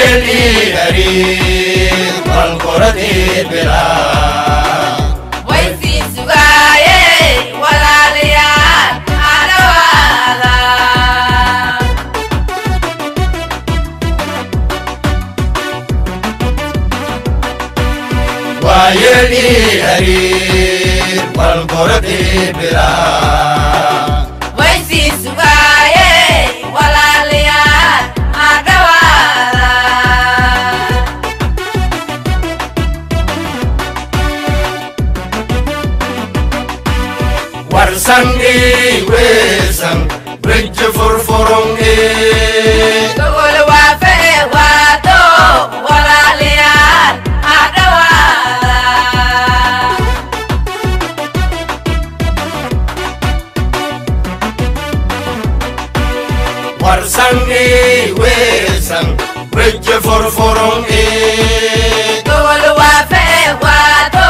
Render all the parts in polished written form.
Waayelii hariir walgoradii bilaa Waysii sugaaye walaalayaal hadhawaada. Waayelii hariir walgoradii bilaa Waysii sugaaye walaalayaal hadhawaada. Warsan ii weesan weji furfurun ii Gogol waafe waato walaalayaal hadhawaada. Warsan ii weesan weji furfurun ii Gogol waafe waato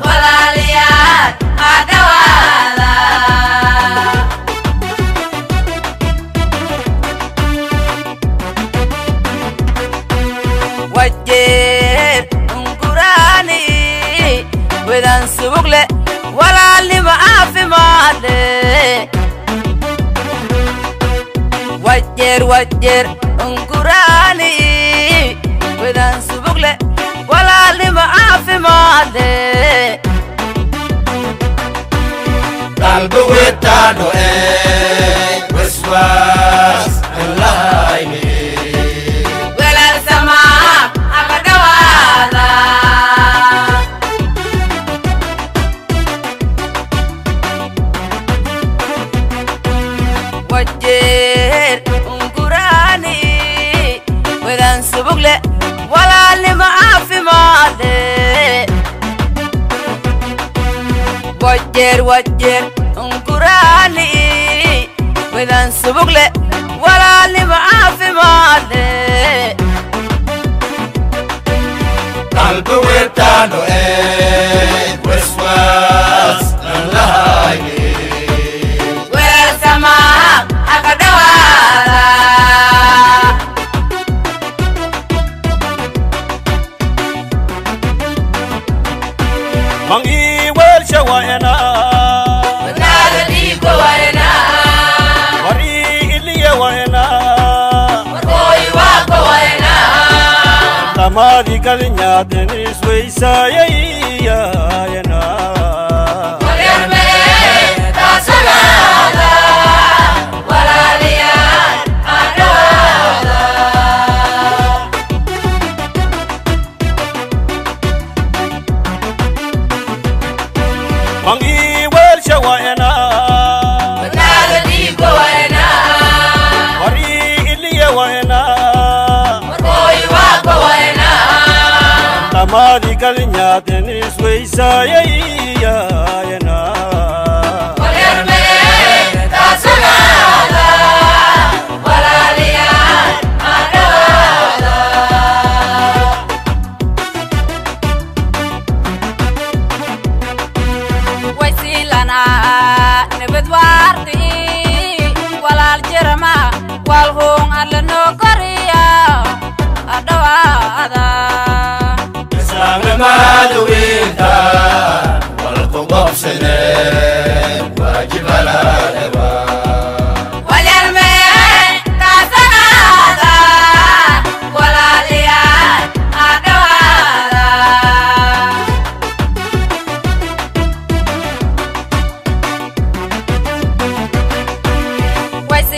walaalayaal hadhawaada. Wajeer unguraani wedan subugle walaalnimo caafimaad leh. Wajeer wajeer unguraani wedan subugle walaalnimo caafimaad leh. Qalbi wettaadho ee waswaas aan lahayne Walaal samaa haka dhawaada. Wajeer unguraani wedan subugle walaalnimo caafimaad leh. Wajeer wajeer unguraani wedan subugle walaalnimo caafimaad leh. Qalbi wettaadho ee waswaas aan lahayne Walaal samaa haka dhawaada. Mangi weelsha waena Wadnaada dhiigga waynaa. Wari iliya waena Warkooyi waaka waynaa. Tamaadi galinyaadeen isweysaayayayena Walyarmee taasanaada. Walaalayaal hadhawaada. Mangi weelsha waena Wadnaada dhiigga waynaa. Wari iliya waena Warkooyi waaka waynaa. Tamaadi galinyaadeen isweysaayayayena Walyarmee taasanaada. Walaalayaal hadhawaada. Waysiilanaa nabad waarti walaal jirama walhuun alla noo koriya hadhawaada. Islaamnimadu wiilka walku qobsane waajib alaalewa Walyarmee taasanaada walaalayaal hadhawaada.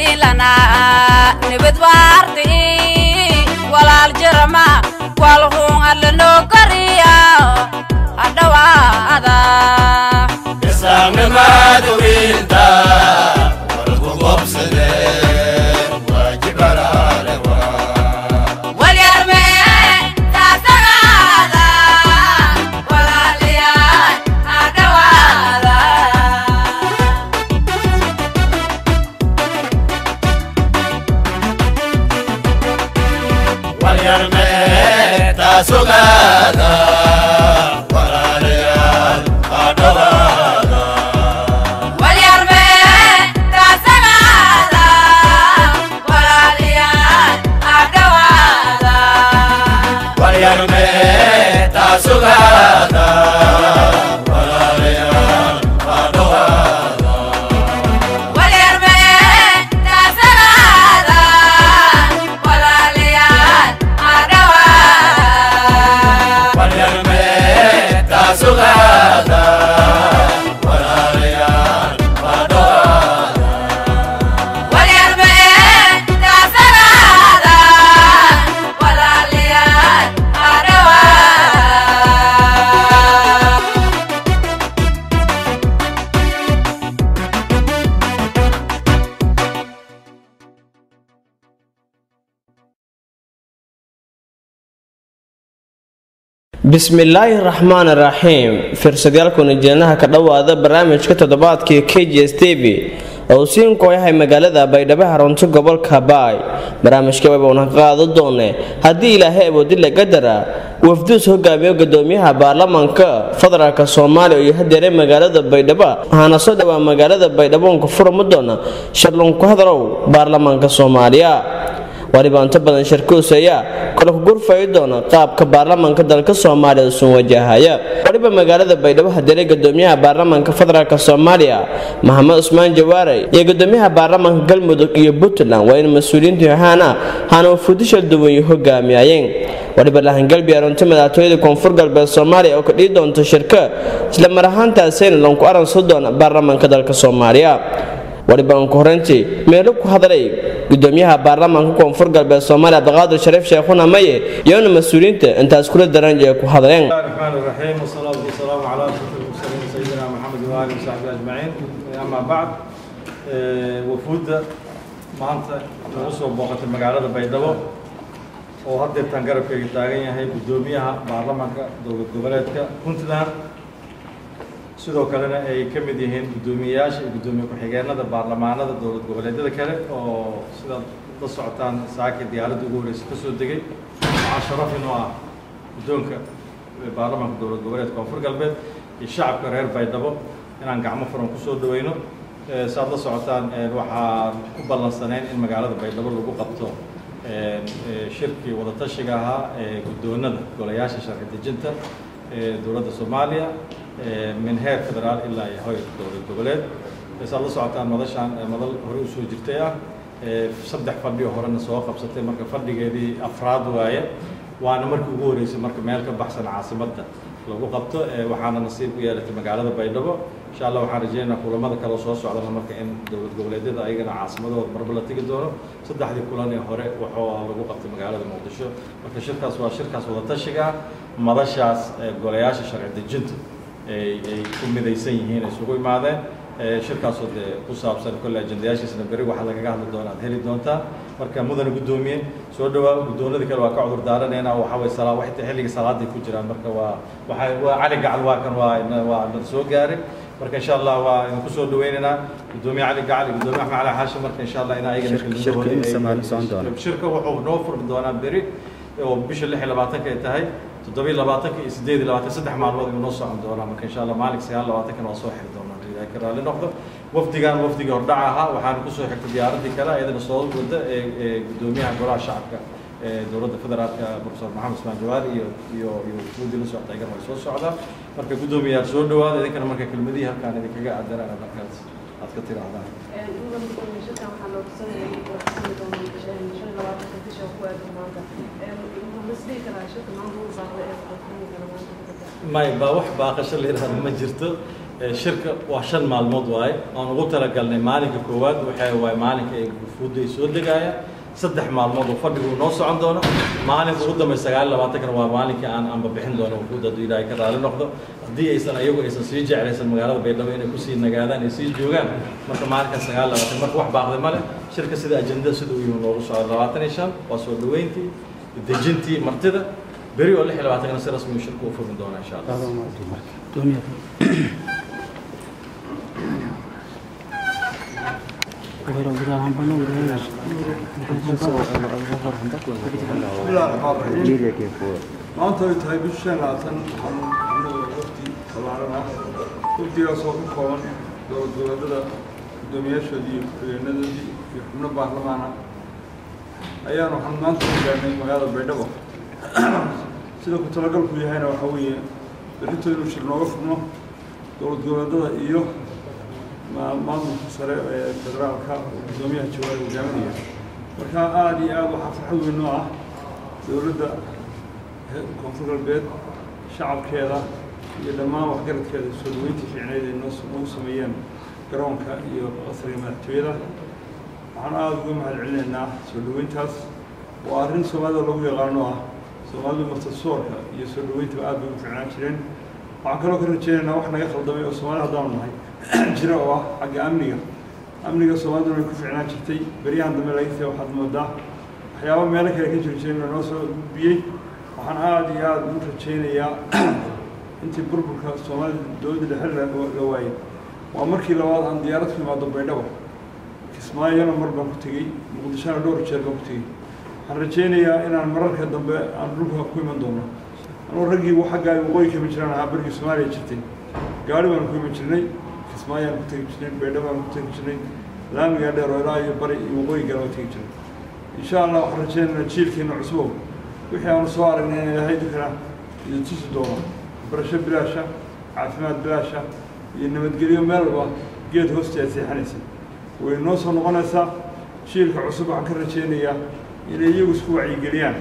Waysiilanaa nabad waarti walaal jirama walhuun alla noo koriya hadhawaada. Islaamnimadu wiilka walku qobsane waajib alaalewa Walyarmee taasanaada walaalayaal hadhawaada. Walyarmee taasugaada. Bismillaahi raxmaan raxiim. Firsadayaal jeednaha ka dhowaada barnaamijka toddobaadkii KGS TV oo siin kooyahay magaalada Baydhabo, xarunta gobolka Baay. Barnaamijka wayba ka qaado doone haddii Ilaahay awoodi la qadara wafduus hogaamiyo gudoomiyaha baarlamaanka federaalka Soomaaliya iyo hadeere magaalada Baydhabo, waxaana soo dhawaa magaalada Baydhabo ku furma doona shirlun ku hadalow baarlamaanka Soomaaliya. Waliba inta badan shirkuusaya kala ku gurfayi doona qaabka baarlamaanka dalka Soomaaliya usun wajahaya. Waliba magaalada Baydhabo hadeere gudoomiyaha baarlamaanka federaalka Soomaaliya Maxamed Cusmaan Jawaare iyo gudoomiyaha baarlamaanka Galmudug iyo Puntland, waa in mas-uuliyiintu ahaana hana wafudisha duwan iyo hogaamiyayeen. Waliba lahangalbi arunta madaxtooyada Koonfur Galbeed Soomaaliya oo ka dhii doonta shirka, isla mar ahaantaasina lanku aranso doona baarlamaanka dalka Soomaaliya. Waliba ku horeyntii meelo ku hadlay gudoomiyaha baarlamaanka Koonfur Galbeed Soomaaliya Abdiqaadir Shariif Sheekhuna Maye, iyona mas-uuliyiinta intaas kula daran ee ku hadleen. الرحمن الرحيم، والصلاة والسلام على أشرف المرسلين سيدنا محمد وآله وصحبه أجمعين، أما بعد، wafuudda maanta nagu soo booqatay magaalada Baydhabo oo haddeertaan garabkayga taagan yahay guddoomiyaha baarlamaanka dowlad goboleedka Puntland, sidoo kalena ay ka mid yihiin guddoomiyeyaasha iyo guddoomiye ku-xigeenada baarlamaanada dowlad goboleedyada kale oo sidaad la socotaan saaka diyaaradda ugu horeysa ka soo degay, waxaa sharaf inoo ah guddoonka baarlamaanka dowlad goboleedka Koonfur Galbeed iyo shacabka reer Baydhabo inaan gacmo furan kusoo dhaweyno. Saad la socotaan, waxaan ku ballansaneyn in magaalada Baydhabo lagu qabto shirkii wadatashiga ahaa ee guddoonada golayaasha sharci dejinta ee dowladda Soomaaliya min heer federaal ilaa iyo heer dowlad goboleed. Saad la socotaan, madashaan madal hore usoo jirtay ah, 3 fadhi oo horena soo qabsatay, marka fadhigeedii afraad waaye, waana markii ugu horreysay marka meel ka baxsan caasimadda lagu qabto, waxaana nasiib u yeelatay magaalada Baydhabo. Insha Allah waxaan rajeynaynaa kulamada kale soo socdana marka in dowlad goboleedyada ayagana caasimadooda marba la tegi doono. Saddexdii kulan ee hore waxaa lagu qabtay magaalada Muqdisho. Marka shirkaas waa shirkaas wadatashiga madashaas golayaasha sharci dejinta ay ku midaysan yihiin isugu imaadeen, shirkaasoo dee ku saabsan kolle ajendayaashiisna beri waxaa lagaga hadli doona aad heli doontaa. Marka mudane guddoomiye, soo dhawaa. Guddoonada kale waa ka cudur daaranaynaa, waxa way salaa waxay xilliga salaaday ku jiraan. Marka waa waxa waa Cali Gacal, waa kan waa na soo gaaray. Marka insha Allah waa idinku soo dhaweynaynaa guddoomiye Cali Gacal iyo guddoomiye Axmed Cali Xaashi. Marka insha Allah in ayagana Shirka shirka wuxuu noo furmi doonaa beri oo bisha 26-ka ay tahay, 27-ka iyo 28, 3 maalmood ayuu noo socon doonaa. Marka insha Allah maalinka 29-kana waa soo xiri doonaa Ilaahay ka raalli noqdo. Wafdigan wafdigii hordhaca ahaa, waxaana kusoo xigtay diyaaraddii kale iyadana soo wada ee guddoomiyaha golaha shacabka ee dowladda federaalka Professor Maxamed Usmaan Jawaari iyo wufuuddii la socota, ayagana way soo socdaan. Marka guddoomiyayaal, soo dhawaada idinkana. Marka kelmadihii halkaan idinkaga aadanana markaas aad ka tiraahdaan. Shirkan waxaa loo tusanayay 25-ka bisha ku aadan maanta. Ma isdhihi karaa shirka maanta uu baaqday ee qofkii kale maanta ku tagaa? May ba, wax baaqasho la yidhahdo ma jirto. Shirka waa 5 maalmood waaye oon ugu talagalnay. Maalinka koowaad waxay waaye maalinka ay wufuudda ay soo degaayaan, 3 maalmood oo fadhigu noo socon doono. Maalinka ugu dambeya 29-kana waa maalinkii aan anba bixin doono wufuudda hadduu Ilaahay ka raali noqdo, haddii aysan ayagu aysan sii jeclaysan magaalada Baydhabo inay kusii nagaadaan ay sii joogaan. Marka maalinkan 29, marka wax baaqday male. Shirka sida ajenda sida uu yihi noogu socdo, 25 waa soo dhaweyntii, dejintii martida, beri oo 26-kana si rasmi uu shirku u furmi doona insha Allah. Bismillahi raxmaan raxiim. Maanta ay tahay bisha 25, waxaanu anaga wafdi ballaaran ah, wafdigaas oo ka kooban dowlad goboleedada guddoomiyaashoodii iyo ku-xigeenadoodii iyo xubno baarlamaana ayaanu waxaanu maanta ku gaarnay magaalada Baydhabo. Sida ku talagalku yahayna waxaa weeye berrito inuu shir nooga furno dowlad goboleedada iyo maamulka sare ee federaalka oo guddoomiyaha Jawaari hogaaminaya. Marka aada iyo aada waxaa farxad weyn noo ah dowladda Koonfur Galbeed, shacabkeeda iyo dhammaan waxgaradkeeda soo dhaweyntii fiicneyd ay noo noogu sameeyeen garoonka iyo qasriga madaxtooyada. Waxaan aada uga mahad celinaynaa soo dhaweyntaas. Waa arrin Soomaalida lagu yaqaano ah, Soomaalidu martasoorka iyo soo dhaweyntaba aad bay ugu fiicnaan jireen. Waxaan kaloo ka rajeynaynaa wax naga khaldamay oo Soomaali haddaanu nahay jira oo ah xagga amniga. Amniga Soomaaliduna way ku fiicnaan jirtay, beryahan dambe lagase waxaad moodaa waxyaabo meelo kale ka jiri jireen oo noo soo gudbiyey. Waxaan Waxaan aada iyo aada ugu rajaynayaa intii burburka Soomaalida dowladda dhexe la waayey, waa markii labaad aan diyaarad ku imaado Baydhabo. Kismaayona mar baan ku tegey, Muqdishona dhowr jeer baan ku tegey. Waxaan rajaynayaa inaan mararka dambe aan dhulka ku iman doono. Anuu raggii xaggaa waqooyi kama jiraan ahaa, berigii Soomaaliya jirtay gaari baan ku iman jirnay, Kismaayaan ku tegi jirnay, Baydhabo baan ku tegi jirnay, laamigaa dheer oo ilaa iyo bari iyo waqooyi gala waan tegi jirnay. Insha Allah waxaan rajaynaynaa jiilkeena cusubow wixii aanu soo aragnay in Ilaahay dinkana idin tusi doono barasho bilaasha, caafimaad bilaasha iyo nabadgelyo meel walba geed hoosti aad seexanaysa. Way noo soo noqonaysaa. Jiilka cusub waxaan ka rajaynayaa inay iyagu isku wacyigeliyaan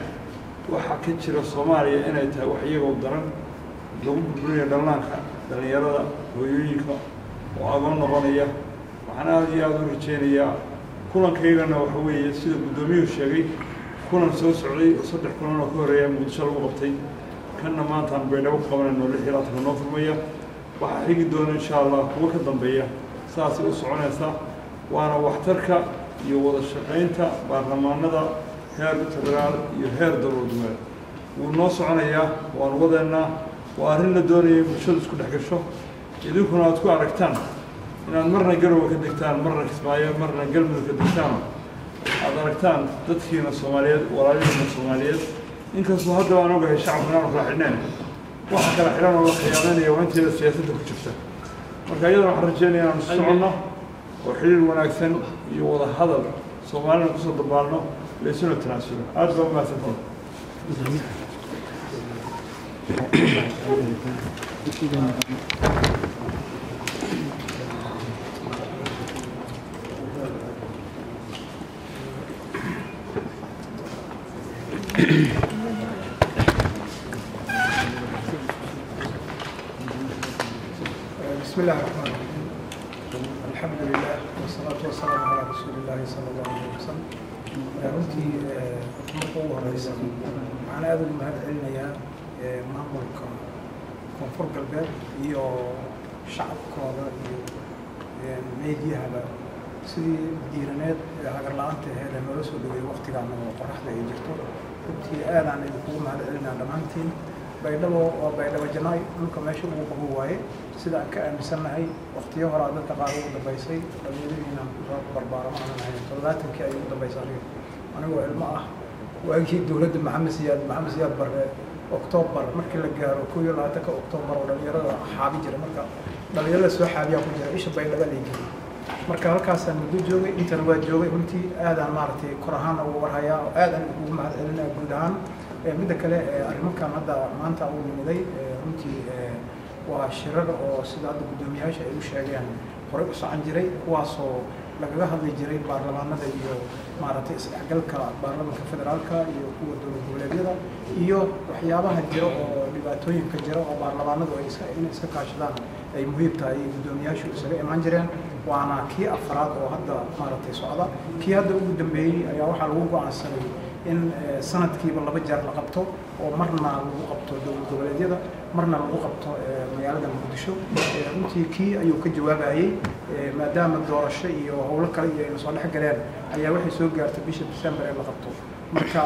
waxa ka jira Soomaaliya inay tahay wax iyagoo daran lagu burburinayo dhallaanka, dhallinyarada, hooyooyinka oo agoon noqonaya. Waxaan aada iyo aada u rajaynayaa kulankaygana waxa weeye, sida guddoomiyuhu sheegay, kulan soo socday oo 3 kulan oo ka horreeya Muqdisho lagu qabtay, kanna maanta aan Baydhabo ku qabanayno 26-ka noo furmaya. Waxaa xigi doona insha Allah kuwo ka dambeeya, saasay u soconaysaa. Waana waxtarka iyo wada shaqaynta baarlamaanada heer federaal iyo heer dowlad goboleed. Wuu noo soconayaa, waanu wadeennaa. Waa arrin la doonaya in bulshadu isku dhex gasho, idinkuna aad ku aragtaan inaad marna Garowe ka degtaan, marna Kismaayo, marna Galmudug ka degtaan, aad aragtaan dadkiina Soomaaliyeed, walaalihiina Soomaaliyeed. Inkastoo hadda aan ogahay shacabkan aanu kala xidhneen, waxa kala xidhan oo la khiyaameynaya waa inteeda siyaasadda ku jirta. Marka iyadana waxaan rajeynaya inaanu soconno oo xiriir wanaagsan iyo wada hadal Soomaalina kusoo dabaalno, laysuna tanaasulo. Aada baa umahadsantahay. بسم الله الرحمن الرحيم، الحمد لله والصلاة والسلام على رسول الله صلى الله عليه وسلم. Runtii marka ugu horeysa waxaan aada ugu mahad celinayaa maamulka Koonfur Galbeed iyo shacabkooda iyo meediyahaba sidii diiraneed hagar la-aanta aheed ee noola soo dhaweeyey waqtigaan oo qoraxda ay jirto. Runtii aadaan idinkugu mahad celinaa dhammaantiin. Baydhabo waa Baydhabo Janaay, dhulka meesha ugu qabo waaye sida aan ka aaminsannahay. Waqtiyo horaa dadka qaar ugu dambaysay, dhallinyaradiinaan kusoo barbaaramo aanan ahayn, 70-kii ayay ugu dambaysay. Aniga anigoo ilmo ah waagii dowladda Maxamed Siyaad Barre, Oktoobar markii la gaaro, 21-ka Oktoobar oo dhallinyarada xaabi jira, marka dhallinyarada soo xaabiyaa ku jira isha Baydhabo lay jiray. Marka halkaasaan muddo joogay, intana waa joogay. Runtii aadaan maaragtay kor ahaana uga warhayaa oo aadaan ugu mahad celinaya guud ahaan. Midda kale, arrimakan hadda maanta uu nimiday runtii waa shirar oo sida hadda guddoomiyaasha ay u sheegeen horey u socon jiray, kuwaasoo lagaga hadli jiray baarlamaanada iyo maaragtay isdhexgalka baarlamaanka federaalka iyo kuwa dowlad goboleedyada iyo waxyaabaha jira oo dhibaatooyinka jira oo baarlamaanadu ay iska inay iska kaashadaan ay muhiim tahay ay guddoomiyaashu isaga imaan jireen. Waana kii afraad oo hadda maaragtay socda. Kii hadda ugu dambeeyey ayaa waxaa lagu go'aansaday in sanadkiiba 2 jeer la qabto, oo marna lagu qabto dowlad goboleedyada, marna lagu qabto magaalada Muqdisho. Runtii kii ayuu ka jawaabayey. Maadaama doorasho iyo howlo kale iyo ayna soo dhex galeen ayaa waxay soo gaartay bisha December ee la qabto. Marka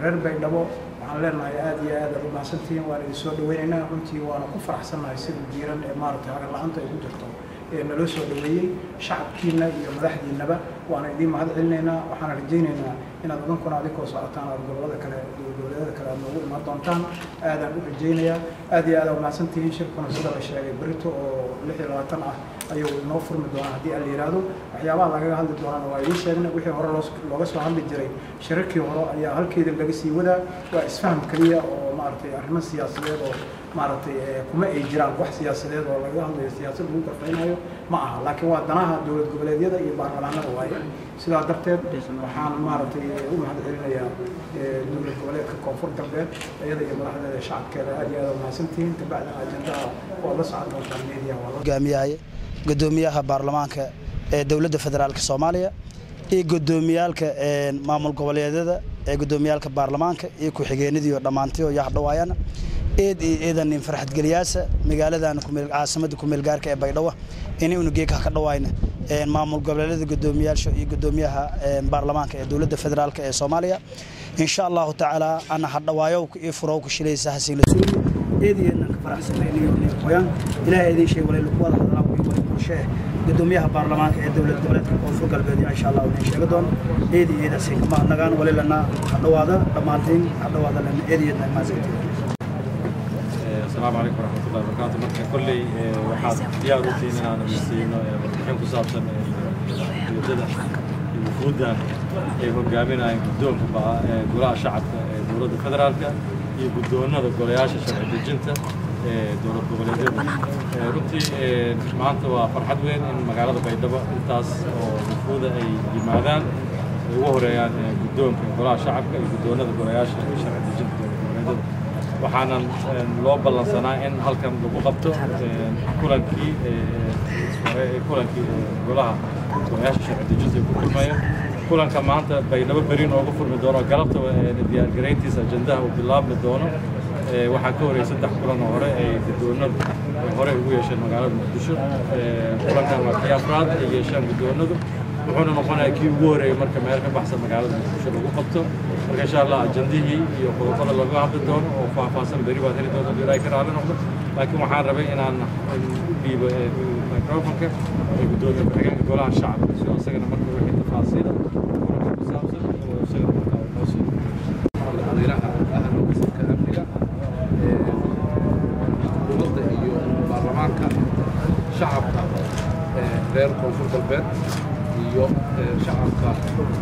reer Baydhabo waxaan leenahay aada iyo aad aad u mahadsantihiin, waan idin soo dhaweynaynaa. Runtii waana ku faraxsannahay sida diiran ee maaragtay hagar la-aanta ay ku jirto ee naloo soo dhaweeyey shacabkiina iyo madaxdiinaba. Waana idiin mahad celinaynaa. Waxaana rajaynaynaa inaad idinkuna adinkoo socotaan aad gobolada kale, dowlad goboleedyada kale aad noogu imaan doontaan, aadaan u rajaynayaa. Aad iyo aad aa umahadsantihiin. Shirkuna sida la sheegay berito oo 26 ah ayuu inoo furmi doonaa haddii aan la yidhaahdo. Waxyaabaha lagaga hadli doonana waa idiin sheegnay. Wixii hore loo looga soo hadli jiray shirarkii hore ayaa halkeeda laga sii wadaa. Waa isfaham keliya oo maaragtay arrimo siyaasadeed oo maaragtay kuma ay jiraan, wax siyaasadeed oo lagaga hadlayo, siyaasad lagu gorfaynayo ma aha, laakiin waa danaha dowlad goboleedyada iyo baarlamaanada waaye. Sidaa darteed waxaan maaragtay u mahad celinayaa dowlad goboleedka Koonfur Galbeed iyada iyo madaxdeeda, shacabkeeda. Aad iyo aad umahadsantihiin. Kabacdina ajandaha waa la socon doontaan media waa hogaamiyahay guddoomiyaha baarlamaanka ee dowladda federaalka Soomaaliya iyo guddoomiyaalka maamul goboleedyada ee guddoomiyaalka baarlamaanka iyo ku-xigeenadii oo dhammaantay oo yahdhawaayana eed iyo eedan in farxad geliyaasa magaaladan kumeel caasimadda kumeel gaarka ee Baydhabo inay unu geeka ka dhawaayna. Maamul goboleedyada guddoomiyaasha iyo guddoomiyaha baarlamaanka ee dowladda federaalka ee Soomaaliya. Insha Allahu tacaala ana hadhawaayowka iyo furowka shilaysa hasiila eediyeenan ka faraxsanaynayo qoyaan Ilaahay idin sheeg walay lagu wada hadlaa iyo qorshe guddoomiyaha baarlamaanka ee dowlad goboleedka Koonfur Galbeed insha Allah inay sheegi doono. Eedi eedaasi kama nagaan walilana hadhawaada dhammaantiin hadhawaada lana eediyeedna maasaytiin. Asalaamu calaykum waraxmatullahi wabarakaatu. Marka kolley waxaad diyaar u tihiin inaan siino warbixin ku saabsan ujeedada iyo wufuudda ay hogaaminayaan guddoonka golaha shacabka ee dowladda federaalka iyo guddoonada golayaasha sharci dejinta ee dowlad goboleedyada. Runtii maanta waa farxad weyn in magaalada Baydhabo intaas oo wufuuda ay yimaadaan, ay ugu horeeyaan guddoonka golaha shacabka iyo guddoonada golayaasha sharci dejinta dowlad goboleedyada. Waxaanan loo ballansanaa in halkan lagu qabto kulankii hore, kulankii golaha golayaasha sharci dejinta ay ku kulmayeen. Kulanka maanta Baydhabo beri nooga furmi doono, galabta diyaargarayntiisa ajandaha uu bilaabmi doono. Waxaa ka horreeyay 3 kulan oo hore ay guddoonadu ay hore ugu yeesheen magaalada Muqdisho. Kulankan waa kii afraad ay yeeshaan guddoonadu, wuxuuna noqonayaa kii ugu horreeyay marka meel ka baxsan magaalada Muqdisho lagu qabto. Marka insha Allah ajandihii iyo qodobada laga hadli doono oo faahfaahsan beri baad heli doonta hadduu Ilaahay ka raali noqdo. Laakiin waxaan rabay inaan u dhiibo microfonka ee guddoomiye ku-xigeenka golaha shacabka si isagana marka wixii tafaasiila kulanka ku saabsan oo isagana markaa uu noo siiyo. Madaxweynaha ahna wasiirka amniga, xukuumadda iyo baarlamaanka, shacabka reer Koonfur Galbeed iyo shacabka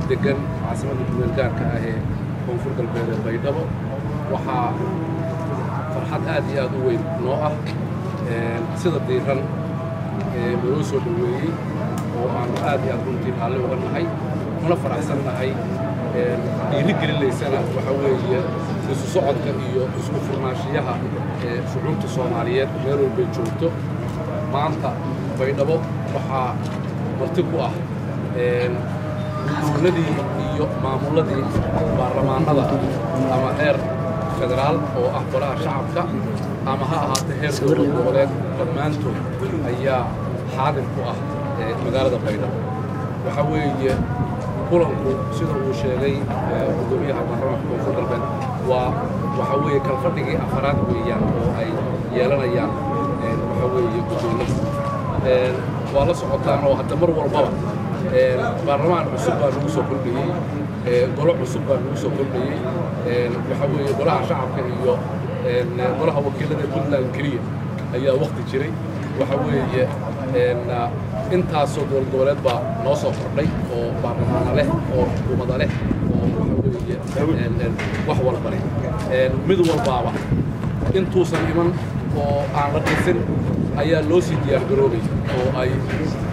degan caasimadda kumeel gaarka ah ee Koonfur Galbeed ee Baydhabo, waxaa farxad aad iyo aad u weyn noo ah sida diiran naloo soo dhoweeyey oo aanu aad iyo aad runtii raalli uga nahay kuna faraxsan nahay. Dhiiri gelinaysana waxa weeye isu socodka iyo isku furnaanshiyaha shucuubta Soomaaliyeed meel walbay joogto. Maanta Baydhabo waxaa marti ku ah guddoonadii iyo maamuladii baarlamaanada ama heer federaal oo ah golaha shacabka ama ha ahaatee heer dowlad goboleed, dhammaantood ayaa xaadir ku ah magaalada Baydhabo. Waxa weeye kulanku sida uu sheegay guddoomiyaha baarlamaanka Koonfur Galbeed waa waxa weeye kalfadhigii afaraad weeyaan oo ay yeelanayaan waxa weeye guddoonadu. Waa la socotaan oo hadda mar walbaba baarlamaan cusub baa lagu soo kordhiyey, golo cusub baa lagu soo kordhiyey. Waxa weeye golaha shacabka iyo golaha wakiilada Puntland keliya ayaa wakti jiray. Waxa weeye intaasoo dowlad goboleed baa noo soo kordhay oo baarlamaana leh oo xukuumada leh oo waxa weeye wax walba leh. Mid walbaaba intuusan iman oo aan la dhisin ayaa loo sii diyaargaroobay oo ay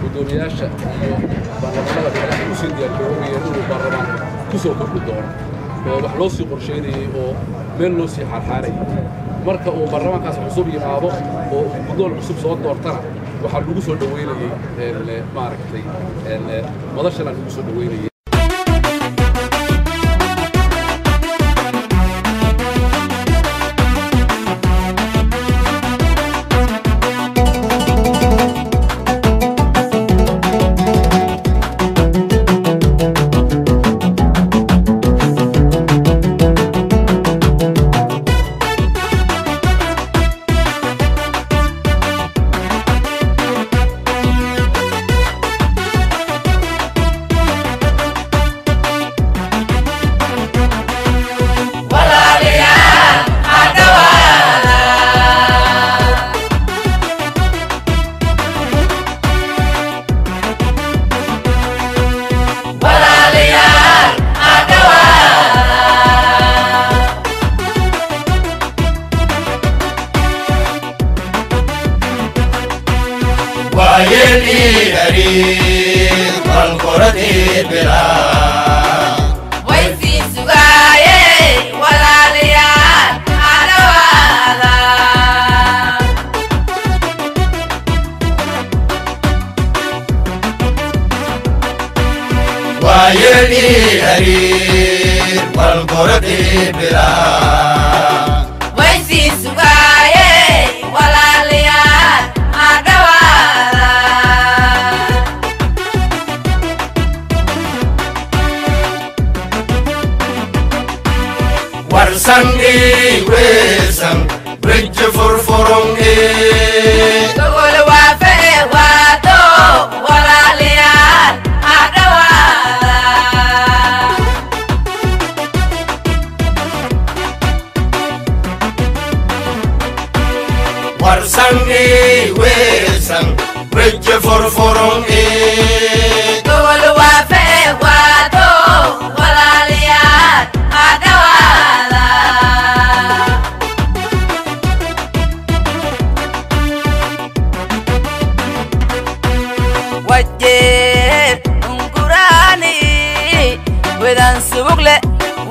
guddoomiyaasha iyo baarlamaanada kale ay u sii diyaargaroobayeen inuu baarlamaanka ku soo kordhi doono oo wax loo sii qorsheynayey oo meel loo sii xaarxaarayay. Marka uu baarlamaankaas cusub yimaado oo uu guddoon cusub soo doortana waxaa lagu soo dhoweynayey maaragtay madashana lagu soo dhoweynayey. Walaalayaal, ha dhawaada. Walaalayaal, ha dhawaada. Waayelii hariir balkoradii bilaa way sii sugaayeen. Walaalayaal, ha dhawaada. Waayelii hariir balkoradii bilaa way sii sugaayeen. Walaalayaal, ha dhawaada. Warsan weelsan weji furfurun. Gogol waafe waato walaalayaal hadhawaada. Warsan weelsan weji furfurun. Gogol waafe waato walaalayaal hadhawaada. Wajeer unguraani wedan subugle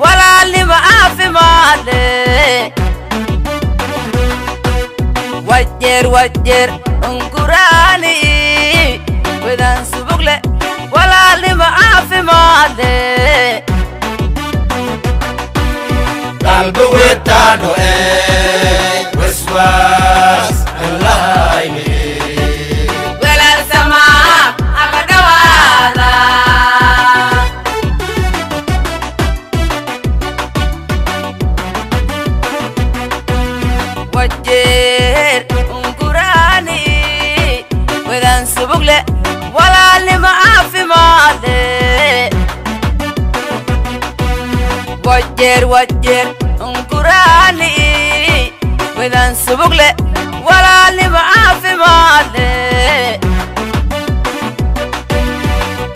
walaalnimo caafimaadle. Wajeer wajeer unguraani wedan subugle walaalnimo caafimaadle. Qalbi wetaadho ee waswaas aan lahayne. Walaal samaa haka dhawaada. Wajeer unguraani wedan subugle walaalnimo caafimaadle. Wajeer wajeer unguraani wedan subugle walaalnimo caafimaadle.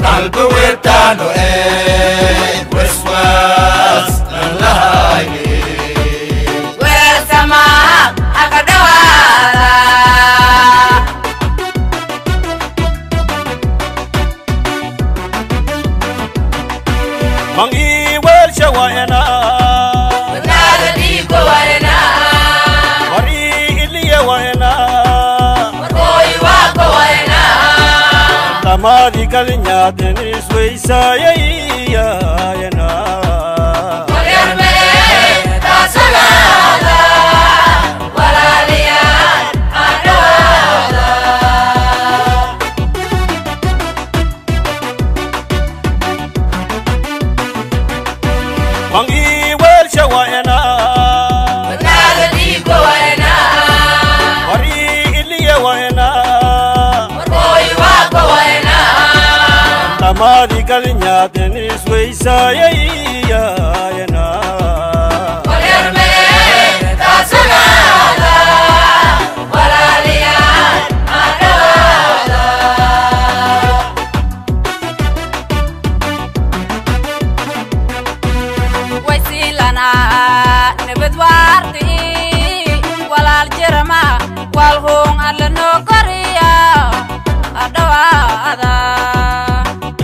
Qalbi wetaadho ee waswaas aan lahayne. Walaal samaa haka dhawaada. Mangi weelsha waena. Wadnaada dhiigga waena. Warii iliya waena. Warkooyi waako waena. Tamaadi galinyaadeni isweysaayayayena. Walyarmee taasagaada walaalayaal hadhawaada. Mangi weelsha waena. Wadnaada dhiigga waena. Warii iliya waena. Warkooyi waako waena. Tamaadi galinyaadeni isweysaayayayena. Walyarmee taasagaada walaalayaal hadhawaada. Waysiilanaa nabad waarti walaal jirama walhuun alla noo koriya hadhawaada.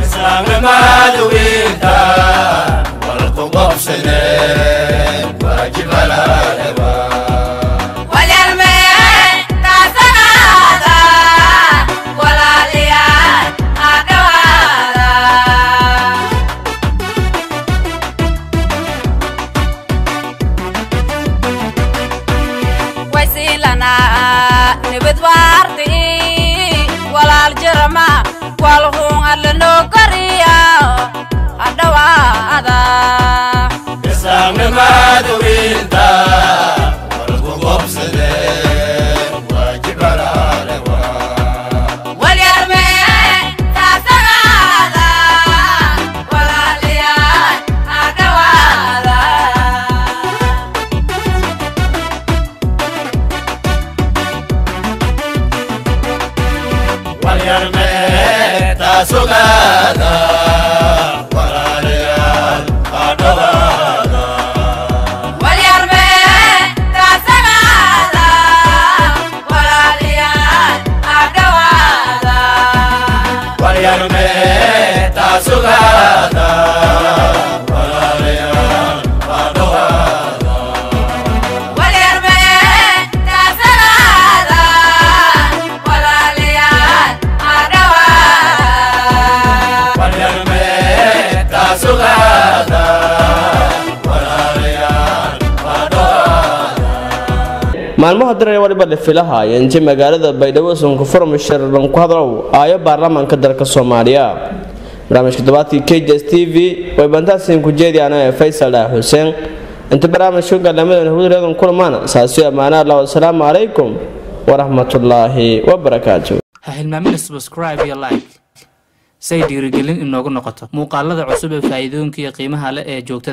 Islaamnimadu wiilka walku qobsade waajib alaalewa. Walyarmee taasagaada walaalayaal hadhawaada. Waysiilanaa nabad waarti walaal jirama walhuun alla noo koriya hadhawaada. Islaamnimadu wiilka walku qobsade waajib alaalewa. Walyarmee taasagaada walaalayaal hadhawaada. Walyarmee taasugaada walaalayaal hadhawaada. Walyarmee taasagaada walaalayaal hadhawaada. Walyarmee taasugaada walaalayaal hadhawaada. Walyarmee taasagaada walaalayaal hadhawaada. Walyarmee taasugaada walaalayaal hadhawaada. Maalmaha diray waliba la filaha inta magaalada Baydhabo ku furmo shirlan ku hadlow aayo baarlamaanka dalka Soomaaliya. Barnaamijka todobaadkii KJS TV way bantaasiin ku jeediyaan Faysal Xuseen. Inta barnaamijka galamadan hawdreedan kulmaan saasi amaana Allah. Wassalaamu calaykum waraxmatullaahi wabarakaatu. Ha hilmaamina subscribe iyo like say dhiirigelin inoogu noqoto muuqaalada cusub ee faa'iidooyinka iyo qiimaha leh ee joogtada.